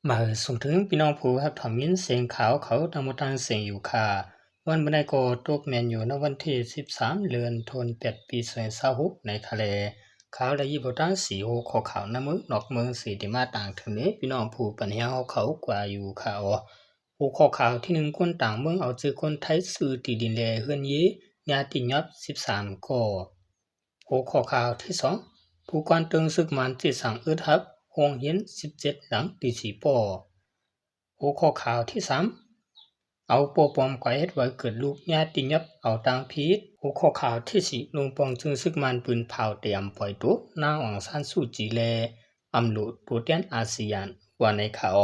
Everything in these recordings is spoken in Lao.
ມາເອີ ສົ່ງເຖິງພີ່ນ້ອງຜູ້ຮັບຖອມຍິນສຽງຂ່າວເຂົາທັງໝົດທັງສຽງຢູ່ຄ່າ. ວັນມື້ໃດກໍຕົກແມ່ນຢູ່ໃນວັນທີສິບສາມ ເດືອນໂທນ ແປດ ປີສອງພັນຊາວຫົກ ໃນຄ່າແລ. ຂ່າວໄດ້ຍິບເອົາຕາງສີ່ຫົວຂໍ້ຂ່າວໃນເມືອງນອກເມືອງສີທີ່ມາຕາງເຖິງນີ້ ພີ່ນ້ອງຜູ້ປັນແຮງເຮົາເຂົາກວ່າຢູ່ຄ່າອໍ. ຫົວຂໍ້ຂ່າວທີໜຶ່ງ ຄົນຕ່າງເມືອງເອົາຊື່ຄົນໄທຊື້ທີ່ດິນແລເຮືອນເຢຍຍາຕິຍອບສິບສາມກໍ. ຫົວຂໍ້ຂ່າວທີສອງ ຜູ້ກວານເຕີງສຶກມານຈີດສັ່ງອຶດຮັບໂຮງຮຽນສິບເຈັດຫຼັງທີ່ສີປໍ້. ຫົວຂໍ້ຂ່າວທີສາມ ເອົາປົວປອມກວາຍເຮັດໄວເກີດລູກຍາຕິຍອບເອົາຕັງຜິດ. ຫົວຂໍ້ຂ່າວທີສີ່ ລຸງປ່ອງຈຶ່ງສຶກມານປືນເຜົາຕຽມປ່ອຍໂຕນາງອອງຊານຊູຈີແລ ອຳໂລໂຕແທນອາຊີອານ ວ່າໃນຂ່າວ.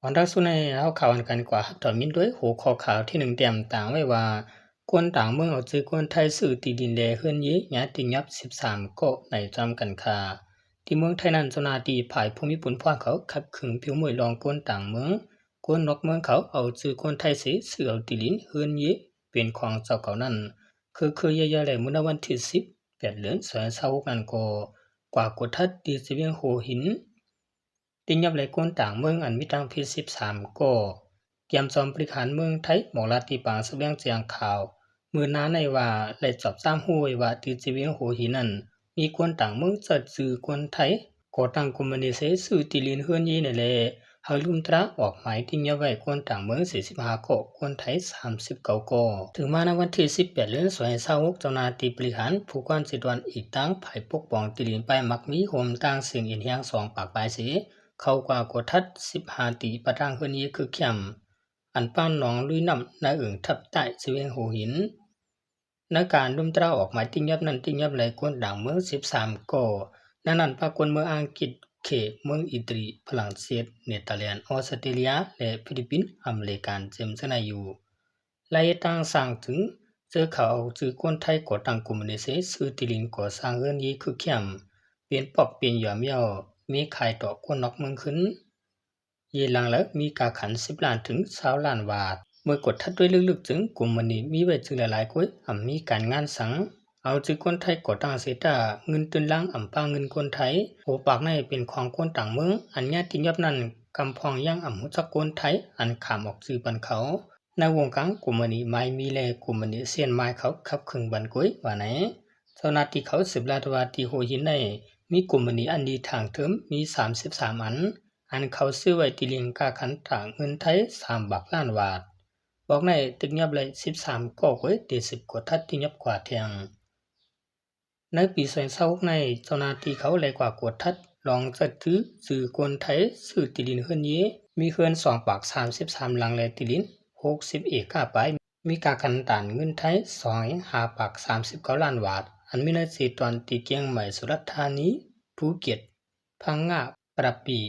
ອັນດັບສຸດໃນເຮົາເຂົ້າອັນກັນກວ່າຮັບຖອມຍິນດ້ວຍຫົວຂໍ້ຂ່າວທີໜຶ່ງ ຕຽມຕາງໄວ້ວ່າ ຄົນຕ່າງເມືອງເອົາຊື່ຄົນໄທຊື້ທີ່ດິນແລເຮືອນເຢຍຍາຕິຍອບສິບສາມເກາະໃນຈອມກັນຄ່າ. ທີ່ເມືອງໄທນັ້ນ ເຈົ້າໜ້າທີ່ຝ່າຍຜູ້ມີບຸນພອນເຂົາຂັບເຄື່ອນຜິວມວຍລອງຄົນຕ່າງເມືອງ, ຄົນນອກເມືອງເຂົາເອົາຊື່ຄົນໄທເສຊື້ເອົາທີ່ດິນເຮືອນເຢຍເປັນຂອງເຈົ້າເຂົານັ້ນ ຄືໆຢ່າໆ ແລະ ມື້ໃນວັນທີສິບແປດ ເດືອນ ສອງພັນຊາວຫົກນັ້ນກໍກວ່າກວດທັດທີ່ຊະເວງຫົວຫີນ ຕິຍອບແລະຄົນຕ່າງເມືອງອັນມີທາງຜິດສິບສາມກໍ. ກຽມຈອມບໍລິຫານເມືອງໄທ ໝອກລາດທີ່ປາງສະແບງແຈ້ງຂ່າວ ມື້ໜ້າໃນວ່າ ແລະ ຈອບຈ້າມຮູ້ໄວ້ວ່າ ທີ່ຊະເວງຫົວຫີນນັ້ນ ມີຄົນຕ່າງເມືອງຈັດຊື່ຄົນໄທ ກໍ່ຕັ້ງກຸມມະນີເຊ ຊື້ທີ່ດິນເຮືອນເຢຍໃນແລ ໃຫ້ລຸ່ມຕາອອກໝາຍຕິຍອບໄວ້ຄົນຕ່າງເມືອງສີ່ສິບຫ້າເກາະ ຄົນໄທສາມສິບເກົ້າເກາະ. ເຖິງມາໃນວັນທີສິບແປດ ເດືອນ ສອງພັນຊາວຫົກ ເຈົ້າໜ້າທີ່ບໍລິຫານ ຜູ້ກວານເຊດວນ ອີກທັງຝ່າຍປົກປ້ອງທີ່ດິນໄປມັກມີ ຮວມທັງເຊິ່ງເອັນແຮງສອງປາກປາຍເສ ເຂົ້າກວ່າກວດທັດສິບຫ້າທີ່ປະທາງເຮືອນເຢຍຄືແຄມ ອັນປານໜອງລຸຍນ້ຳ ໃນເອີ່ງທັບໃຕ້ຊະເວງຫົວຫີນ. ໃນການລຸ່ມຕາອອກໝາຍຕິຍອບນັ້ນ ຕິຍອບໄລ່ຄົນຕ່າງເມືອງສິບສາມເກາະ, ໃນນັ້ນປະກົນເມືອງອັງກິດ, ເຂດເມືອງອີຕາລີ, ຝຣັ່ງເສດ, ເນເທີແລນ, ອອສເຕຣເລຍ ແລະ ຟີລິບປິນ, ອາເມລິກັນ ເຈີມເຊີນໃນຢູ່. ລາຍເຮັດຕັ້ງສ້າງຈຶ່ງເຈີເຂົາເອົາຊື່ຄົນໄທກໍ່ຕັ້ງກຸມມະນີເຊ ຊື້ທີ່ດິນກໍ່ສ້າງເຮືອນເຢຍຄືແຄມ ເປັນປອກເປັນຢອມເຍົາ ມີຂາຍຕໍ່ຄົນນອກເມືອງຂຶ້ນ ເຢຍຫຼັງລະມີກາຂັນສິບລ້ານເຖິງຊາວລ້ານບາດ. ເມື່ອກວດທັດດ້ວຍເລິກໆ ຈຶ່ງກົມມະນີມີໄວ້ຈື່ຫຼາຍໆ ກວ່າອຳມີການງານສັງ ເອົາຈື່ຄົນໄທກໍ່ຕັ້ງເສຕາ ເງິນຕື່ນຫຼັງອຳພາເງິນຄົນໄທ ຫົວປາກໃນເປັນຂອງຄົນຕ່າງເມືອງ ອັນຍາຕິຍອບນັ້ນກຳພອງຍັງອຳຮູ້ຈັກຄົນໄທ ອັນຂາມອອກຈື່ປັນເຂົາ. ໃນວົງການກົມມະນີມາຍມີ ແລະ ກົມມະນີຊຽນມາຍເຂົາຂັບເຄື່ອນບັນກົຍວ່າໃນ. ເຈົ້າໜ້າທີ່ເຂົາສືບລາດວ່າ ທີ່ຫົວຫີນໃນມີກົມມະນີອັນດີທາງເທີມມີສາມສິບສາມອັນ ອັນເຂົາຊື້ໄວ້ທີ່ຫຼິ້ນກາຂັນຕາເງິນໄທສາມບັກລ້ານບາດ. ບອກໃນຕຶກຍອບໄດ້ສິບສາມກໍກວຍ ທີ່ສິບກວດທັດທີ່ຍອບກວ່າແທ່ງ. ໃນປີສອງພັນຊາວຫົກໃນ ເຈົ້າໜ້າທີ່ເຂົາໄລ່ກວາດກວດທັດລອງຈັດຈື່ຊື່ຄົນໄທຊື້ທີ່ດິນເຮືອນເຢ ມີເຮືອນສອງປາກສາມສິບສາມຫຼັງ ແລະ ທີ່ດິນຫົກສິບເອກາປາຍ ມີກາຂັນຕານເງິນໄທສອງພັນຫ້າປາກສາມສິບເກົ້າລ້ານບາດ ອັນມີໃນສີ່ຕອນທີ່ກຽງໃໝ່ ສຸລາດທານີ, ພູເກັດ, ພັງງາ, ກະລະປີ,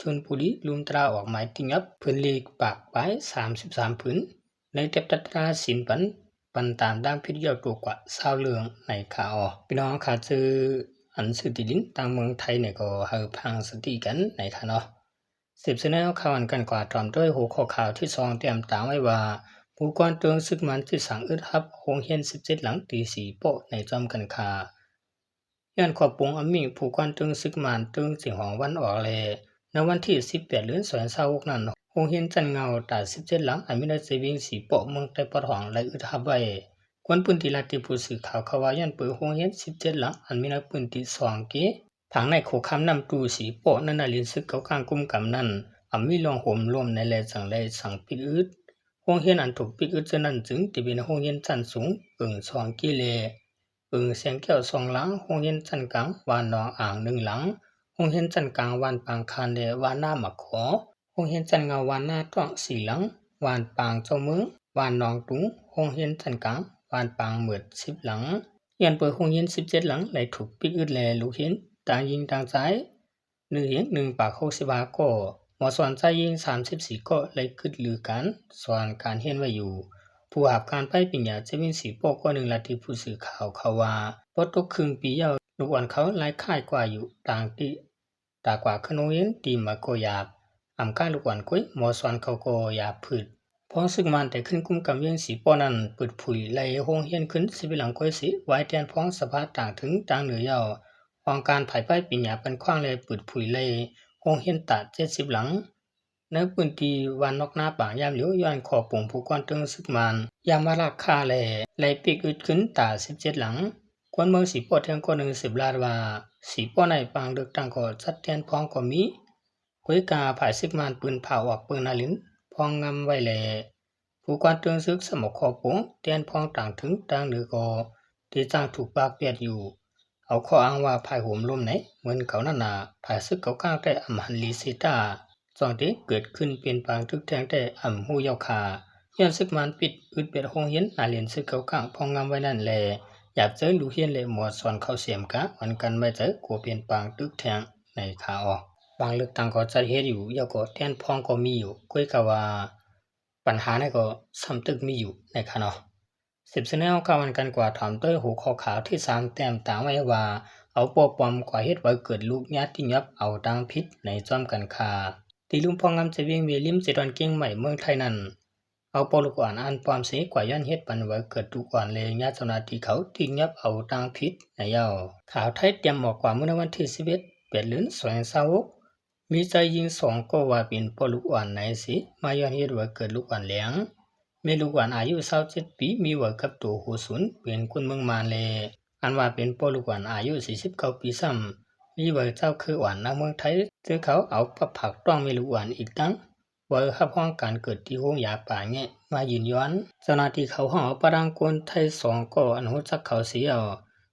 ຊົນບູລີ ລຸ່ມຕາອອກໝາຍຕິຍອບຜືນເລກປາກປາຍສາມສິບສາມຜືນ ໃນແຕັບຕັດຕາສິນປັນ ປັນຕາມດຳຜິດຢຽວໂຕກວ່າຊາວເລື່ອງໃນຄາອອ. ພີ່ນ້ອງຄາ ຊື່ອັນຊື້ທີ່ດິນຕ່າງເມືອງໄທນີ້ກໍໃຫ້ຟັງສະຕິກັນໃນຄາເນາະ. ສືບສະເໜີຂ່າວອັນກັນກວ່າ ພ້ອມດ້ວຍຫົວຂໍ້ຂ່າວທີສອງ ຕຽມຕາງໄວ້ວ່າ ຜູ້ກວານເຕີງຊຶກມັນຈີດສັ່ງອຶດຮັບໂຮງຮຽນສິບເຈັດຫຼັງທີ່ສີໂປະໃນຈອມກັນຄາ. ຍ້ອນຄວາມປຸງອຳມິງ ຜູ້ກວານເຕີງຊຶກມານເຕີງເຊຫອງວັນອອກແລ ໃນວັນທີສິບແປດ ເດືອນ ສອງພັນຊາວຫົກນັ້ນ ໂຮງຮຽນຊັ້ນເຫງົ້າຕາສິບເຈັດຫຼັງ ອັນມີໃນເຊວຽງສີໂປະ ເມືອງໄຕ້ປອດຫອງ ໄດ້ອຶດຮັບໄວ້. ຄົນພື້ນທີ່ລາຍທີ່ຜູ້ສື່ຂ່າວເຂົາວ່າ ຍ້ອນເປີໂຮງຮຽນສິບເຈັດຫຼັງ ອັນມີໃນພື້ນທີ່ສອງເກ ທາງໃນຂົວຂ້າມນ້ຳຕູ້ສີໂປະ ໃນນາລິນຊຶກເກົາກາງກຸມກຳນັ້ນ ອຳມີລອງໂຫມລົມໃນແລຈັ່ງໄດ້ສັ່ງປິດອຶດ. ໂຮງຮຽນອັນຖືກປິດອຶດເທື່ອນັ້ນ ຈຶ່ງຈະເປັນໂຮງຮຽນຊັ້ນສູງເອີງສອງເກ ແລ ເອີງແສງແກ້ວສອງຫຼັງ, ໂຮງຮຽນຊັ້ນກາງບ້ານໜອງອ່າງໜຶ່ງຫຼັງ, ໂຮງຮຽນຊັ້ນກາງບ້ານປາງຄານ ແລະ ບ້ານນາໝາກຂໍ, ໂຮງຮຽນຊັ້ນເຫງົ້າບ້ານນາຕ້ອງສີ່ຫຼັງ, ບ້ານປາງເຈົ້າເມືອງ, ບ້ານໜອງຕຸງ, ໂຮງຮຽນຊັ້ນກາງບ້ານປາງເໝິດສິບຫຼັງ. ຍ້ອນເປີໂຮງຮຽນສິບເຈັດຫຼັງໄດ້ຖືກປິດອຶດ ແລ ລູກຮຽນທັງຍິງທັງຊາຍ ໜຶ່ງເຮງ ໜຶ່ງປາກຫົກສິບຫ້າກໍ ໝໍສອນຊາຍຍິງສາມສິບສີ່ກໍໄດ້ຢຸດການສອນການຮຽນໄວ້ຢູ່. ຜູ້ຮັບການໄປປະລິນຍາຈາກວິນສີໂປະ ກໍໜຶ່ງລາຍທີ່ຜູ້ສື່ຂ່າວເຂົາວ່າ ພໍຕົກເຄິ່ງປີແລ້ວ ລູກອ່ອນເຂົາລາຍຄ້າຍກວ່າຢູ່ຕ່າງທີ່ ຕາກວ່າຂຶ້ນໂຮງຮຽນທີ່ມາກໍຢາກ ອຳການລູກອ່ອນກົຍ ໝໍສອນເຂົາກໍຢາກຜືດ. ພວກຊຶກມານແຕ່ຂຶ້ນກຸມກຳວຽງສີໂປະນັ້ນ ເປີດຜຸຍໄລ່ໂຮງຮຽນຂຶ້ນສິບເອັດຫຼັງກວ່າເສ ວາຍແທນພວກສະພາຕ່າງເທິງຕ່າງເໜືອແລ້ວ ຫ້ອງການຝ່າຍໄປປະລິນຍາປານຂວາງ ແລະ ເປີດຜຸຍໄລ່ໂຮງຮຽນຕາເຈັດສິບຫຼັງ. ໃນພື້ນທີ່ບ້ານນອກນາປາງ ຍາມຫຼຽວຍ້ອນຂໍ້ປຸງຜູ້ກອນເທິງເສິກມານ ຢາມາລາກຂ້າແລ້ວ ໄລ່ປິກອຶດຂຶ້ນຕາສິບເຈັດຫຼັງ. ຄົນເມືອງສີໂປ້ແທ້ງຄົນໜຶ່ງສືບລາດວ່າ ສີໂປ້ໃນປາງເລືອກຕັ້ງກໍຈັດແຕ່ນພອງກໍມີ, ກວຍກາຝ່າຍເສິກມານປືນພາວອອກເບິ່ງໜ້າເລນພອງງາມໄວ້ແລ້ວ ຜູ້ກອນເທິງເສິກສະໝອກຂໍ້ປົງແຕ່ນພອງຕ່າງເທິງຕ່າງເໜືອກໍໄດ້ຈ້າງຖືກປາກແປດຢູ່. ເອົາຂໍ້ອ້າງວ່າຝ່າຍໂຫມລົມໃນເໝືອນເຂົານັ້ນນາ, ຝ່າຍເສິກເຂົາຂ້າງແຕ່ອຳຫັນລີເສຕາ, ຊ່ອງທີ່ເກີດຂຶ້ນເປັນປາງຕຶກແທ້ງແຕ່ອຳຮູ້ເຍົາຄາ. ຍ້ອນເສິກມານປິດອຶດແບດໂຮງຮຽນ, ໜ້າເລນເສິກເຂົາຂ້າງພອງງາມໄວ້ນັ້ນແລ ຢາກເຈີລູກຮຽນ ແລະ ໝໍສອນເຂົາເສມກາ ອອນກັນໄວ້ໃຈ ກົວເປັນປາງຕຶກແທ້ງໃນຂາອອກ. ປາງເລືອກຕັ້ງກໍຈັດເຮັດຢູ່, ເຍົາກໍແຕ່ນພອງກໍມີຢູ່, ກວຍກາວ່າ ບັນຫາໃນກໍຊ່ຳຕຶກມີຢູ່ໃນຂະເນາະ. ສິບຊະແນວຂ່າວອັນກັນກວ່າ ຖອມດ້ວຍຫົວຂໍ້ຂ່າວທີສາມ ແຕ້ມຕາງໄວ້ວ່າ ເອົາປໍປອມກວ່າເຮັດໄວເກີດລູກຍາຕິຫຍັບເອົາທາງຜິດໃນຈ້ອມກັນຂ້າ. ທີ່ລຸງພອງງາມເຈວຽງເວລິມເຈດອນກຽງໃໝ່ເມືອງໄທນັ້ນ ເອົາປໍລູກອ່ອນອັນປອມເສກວ່າຍ້ອນເຮັດປັນໄວເກີດລູກອ່ອນ ແລະ ຍາເຈົ້າໜ້າທີ່ເຂົາຕິຫຍັບເອົາທາງຜິດໃນເຍົາ. ຂ່າວໄທຕຽມອອກກວ່າ ມື້ໃນວັນທີສິບເອັດ ແປດເດືອນ ສອງພັນຊາວຫົກ ມີຊາຍຍິງສອງກໍວ່າເປັນພໍ່ລູກອ່ອນໃນເສ ມາຍ້ອນເຮັດໃຫ້ເກີດລູກອ່ອນແຫຼງ. ແມ່ລູກອ່ອນອາຍຸຊາວເຈັດປີ ມີໃບກັບໂຕຫົວສູນ ເປັນຄົນເມືອງມານ ແລະ ອັນວ່າເປັນພໍ່ລູກອ່ອນອາຍຸສີ່ສິບເກົ້າປີຊ້ຳ ມີໃບເຈົ້າເຄີຍອ່ອນນາເມືອງໄທ ເຊິ່ງເຂົາເອົາປະຝາກຕ້ອງແມ່ລູກອ່ອນ ອີກທັງໃບຮັບຮອງການເກີດທີ່ໂຮງຢາປ່າແງະມາຢືນຢັນ. ເຈົ້າໜ້າທີ່ເຂົາຮ້ອງເອົາປະທັງຄົນໄທສອງກໍອັນຮູ້ຈັກເຂົາເສຍ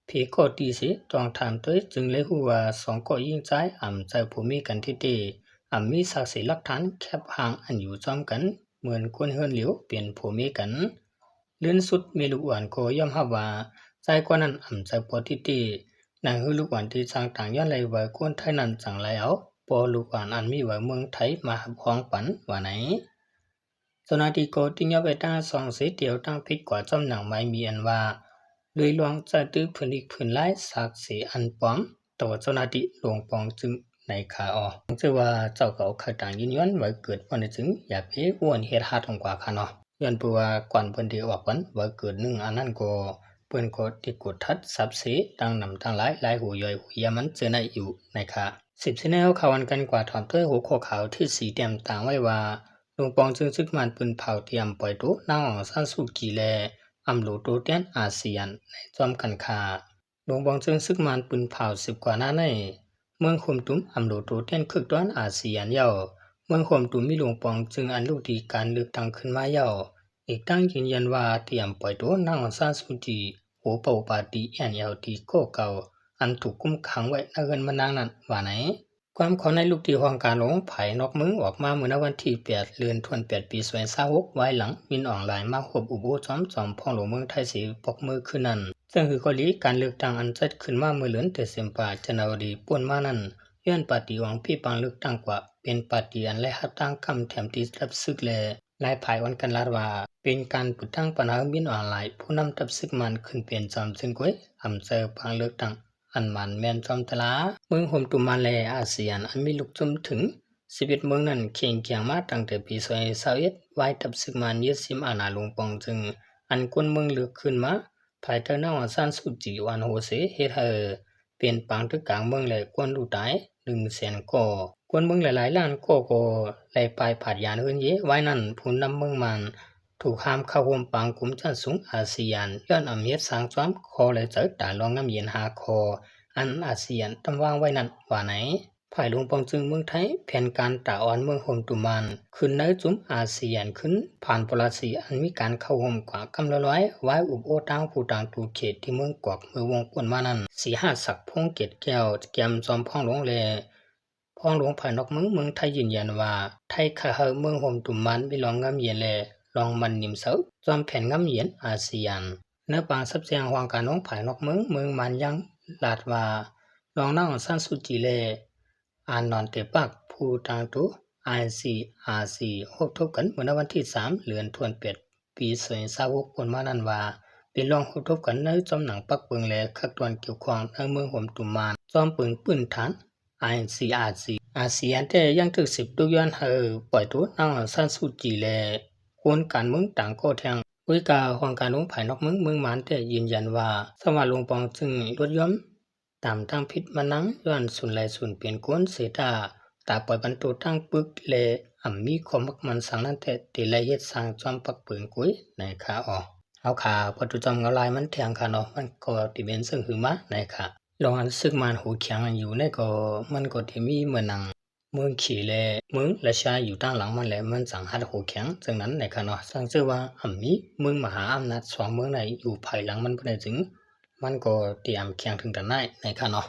ເພກໍຕີເສ ຕ້ອງຖາມໂຕ ຈຶ່ງໄດ້ຮູ້ວ່າສອງກໍຍິງຊາຍອຳໃຈຜົວເມຍກັນແທ້ໆ, ອຳມີສັກສີຫຼັກຖານແຄບຮ່າງອັນຢູ່ຈ້ອມກັນ ເໝືອນຄົນເຮືອນຫຼຽວເປັນຜົວເມຍກັນ. ເລື່ນສຸດແມ່ລູກອ່ອນກໍຍອມຮັບວ່າຊາຍຄົນນັ້ນອຳໃຈພໍ່ຕິເຕ. ນັ້ນຄືລູກອ່ອນທີ່ສ້າງຕ່າງຍ້ອນໄລ່ໄວຄົນໄທນັ້ນ ຈັ່ງໄລ່ເອົາພໍ່ລູກອ່ອນອັນມີໄວເມືອງໄທມາຮັບຮອງປັນວ່າໃນ. ເຈົ້າໜ້າທີ່ກໍຕິຍອບໄວ້ຕັ້ງສອງເສດຽວຕັ້ງຜິດກວ່າຈ້ອມໜັງໄມ້ມີອັນວ່າ ລຸຍລວງຈະຕື້ຜືນລິກຜືນລາຍສາກເສອັນປອມ ຕໍ່ເຈົ້າໜ້າທີ່ຫຼວງປອງຈຶ່ງໃນຂາອອກ. ເຊື່ອວ່າເຈົ້າກໍເອົາໄຂ່ຕ່າງຍິນຍອນໄວເກີດບໍ່ໄດ້ຈຶ່ງ ຢ່າໄປອ້ວນເຮັດຮັດຂອງກວ່າຂະເນາະ. ຍ້ອນເພາະວ່າກ່ອນເພິ່ນໄດ້ອອກວັນໄວເກີດໜຶ່ງອັນນັ້ນກໍ ເພິ່ນກໍໄດ້ກົດທັດສັບເສຕັ້ງນຳຕັ້ງຫຼາຍ ຫຼາຍຫົວຍ່ອຍຫົວຢາມັນເຈີໃນຢູ່ໃນຂາ. ສິບຊະແນວຂ່າວອັນກັນກວ່າຖອມດ້ວຍຫົວຂໍ້ຂ່າວທີສີ່ ແຕ້ມຕາງໄວ້ວ່າ ຫຼວງປອງເຊິ່ງຊຶກມານປືນເຜົາຕຽມປ່ອຍໂຕນາງອອງຊານຊູຈີ ແລະ ອຳໂຫຼໂຕແທນອາຊຽນໃນຈອມກັນຂ້າ. ຫຼວງປອງເຊິ່ງຊຶກມານປືນເຜົາສືບກວ່າໜ້າໃນ ເມືອງໂຮມຕຸມອຳໂຫຼໂຕແທນເຄືອກຕານອາຊຽນເຍົາ. ເມືອງໂຮມຕຸມມີຫຼວງປອງເຊິ່ງອັນລູກດີການເລືອກຕັ້ງຂຶ້ນມາເຍົາ. ອີກທັງຢືນຢັນວ່າຕຽມປ່ອຍໂຕນາງອອງຊານຊູຈີ ໂອປາໂອປາຕີ ແອນແອລທີ ກໍເກົ່າ ອັນຖືກຄຸມຂັງໄວ້ໃນເຮືອນມະນາງນັ້ນວ່າໃນ. ຄວາມເຂົ້າໃນລູກທີ່ຫ້ອງການຫຼວງພາຍນອກເມືອງອອກມາເມື່ອໃນວັນທີແປດ ເດືອນທວນແປດ ປີສອງພັນຊາວຫົກ ວາຍຫຼັງມິນອອນລາຍມາຮວບອຸບໂອ້ຈອມ ຈອມພອງຫຼວງເມືອງໄທເສປອກເມືອຂຶ້ນນັ້ນ ເຊິ່ງຄືກໍດີການເລືອກຕັ້ງອັນຈັດຂຶ້ນມາເມື່ອເດືອນເດເຊັມເບີ ຈານວາຣີ ປົນມານັ້ນ ຍ້ອນປາຕີອອງພີບາງເລືອກຕັ້ງກວ່າ ເປັນປາຕີອັນໄດ້ຮັບທາງກຳແຖມທີ່ລັບສຶກ ແລະ ຫຼາຍຝ່າຍອອນກັນລາດວ່າ ເປັນການເປີດທາງປັນຫາມິນອອນລາຍ ຜູ້ນຳທັບຊຶກມານຂຶ້ນເປັນຈອມເຊິ່ງກວຍອຳເຈີບາງເລືອກຕັ້ງ ອັນໝານແມ່ນຈອມຕະຫຼາ. ເມືອງໂຮມຕຸມມານ ແລະ ອາຊຽນ ອັນມີລູກຈຸ່ມເຖິງສິບເອັດເມືອງນັ້ນ ເຄັ່ງກຽງມາຕັ້ງແຕ່ປີສອງພັນຊາວເອັດ ວາຍທັບຊຶກມານຍຶດຊິມອານາຫຼວງປອງເຊິ່ງ ອັນຄົນເມືອງເລືອກຂຶ້ນມາ ພາຍໃຕ້ນາງອອງຊານຊູຈີ ອ່ອນໂຮເຊ ເຮັດໃຫ້ເປັນປາງຕຶກກາງເມືອງ ແລະ ຄົນລູກຕາຍໜຶ່ງແສນກໍ. ຄົນເມືອງຫຼາຍໆລ້ານກໍ ກໍໄລ່ປ່າຍພາດຢານເຮືອນເຢ. ວາຍນັ້ນ ຜູ້ນຳເມືອງມານ ຖືກຫ້າມເຂົ້າຮ່ວມປາງກຸ່ມຊັ້ນສູງອາຊຽນ ຍ້ອນອຳເຮັດສ້າງຄວາມຂໍແລະໃຈຕາລອງງາມເຢັນຫ້າຂໍ້ ອັນອາຊຽນຕຳວາງໄວ້ນັ້ນວ່າໃນ. ຝ່າຍຫຼວງປອງເຊິ່ງເມືອງໄທ ແຜນການຕາອ່ອນເມືອງໂຮມຕຸມມານ ຂຶ້ນໃນຈຸ່ມອາຊຽນ ຂຶ້ນຜ່ານໂປລາຊີ ອັນມີການເຂົ້າຮ່ວມກວ່າກຳລອຍໆ ວາຍອຸບໂອ້ທາງຜູ້ຕ່າງຕູເຂດທີ່ເມືອງກອກເມື່ອວົງປົນມານັ້ນ ສີຫາສັກ ພົງເກດແກ້ວ ແກມຈອມພອງຫຼວງ ແລະ ພອງຫຼວງພາຍນອກເມືອງ ເມືອງໄທຢືນຢັນວ່າ ໄທຄາເຮີເມືອງໂຮມຕຸມມານ ມີລອງງາມເຢັນ ແລະ ລອງໝັ້ນນິມເຊົາ ຈອມແຜນງາມເຢັນອາຊຽນ. ໃນບາງສັບແສງຫ້ອງການຂອງພາຍນອກເມືອງ ເມືອງມານຍັງລາດວ່າ ລອງນາງອອງຊານຊູຈີ ແລະ ອານອນເຕປາກ ຜູ້ຕ່າງຕູ ອາເອນຊີ ອາຊີ ຮວບທົບກັນເມື່ອໃນວັນທີສາມ ເດືອນທວນແປດ ປີສອງພັນຊາວຫົກ ປົນມານັ້ນວ່າ ເປັນລອງຮວບທົບກັນໃນຈອມໜັງປັກເບິ່ງ ແລະ ຄັກຕອນກ່ຽວຂ້ອງໃນເມືອງໂຮມຕຸມມານ ຈອມເປີງພື້ນຖານ ອາເອນຊີ ອາຊີ ອາຊຽນ ແຕ່ຍັງຖືກສືບດຸຍ້ອນໃຫ້ປ່ອຍໂຕນາງອອງຊານຊູຈີ ແລະ ຄົນການເມືອງຕ່າງກໍແທ່ງ. ກວຍກາຫ້ອງການຂອງພາຍນອກເມືອງ ເມືອງມານແຕ່ຢືນຢັນວ່າ ສາມາດລົງປອງເຊິ່ງລົດຍອມ ຕາມທາງຜິດມານັ່ງ ຍ້ອນສູນໄຫຼສູນເປັນຄົນເສຍທ່າ ຕາປ່ອຍບັນໂຕຕັ້ງປຶກ ແລະ ມີຄວາມມັກໝັ້ນສັງນັ້ນແທ້ ທີ່ໄລ່ເຮັດສ້າງຈອມປັກປືງກຸຍ ນາຍຂ້າເອີຍ. ເຮົາຂ້າບໍ່ຈະຈຳເງົາລາຍມັນແທງຂ້າເນາະ ມັນກໍທີ່ເປັນເຊິ່ງຄືມາ ນາຍຂ້າ. ລອງອັນຊຶກມານໂຫແຂງຢູ່ໃນກໍ ມັນກໍທີ່ມີເມືອງໜັງ ເມືອງເຂ ແລະ ເມືອງລາຊາຢູ່ຕາງຫຼັງມັນ ແລະ ມັນຈັ່ງຫັດໂຫແຂງຈັ່ງນັ້ນ ນາຍຂ້າເນາະ. ສັງເຊີວ່າອຳມີເມືອງມະຫາອຳນາດສອງເມືອງໃນຢູ່ພາຍຫຼັງມັນບໍ່ໄດ້ຈຶ່ງ ມັນກໍທີ່ອຳແຂງເຖິງຕານາຍ ນາຍຂ້າເນາະ.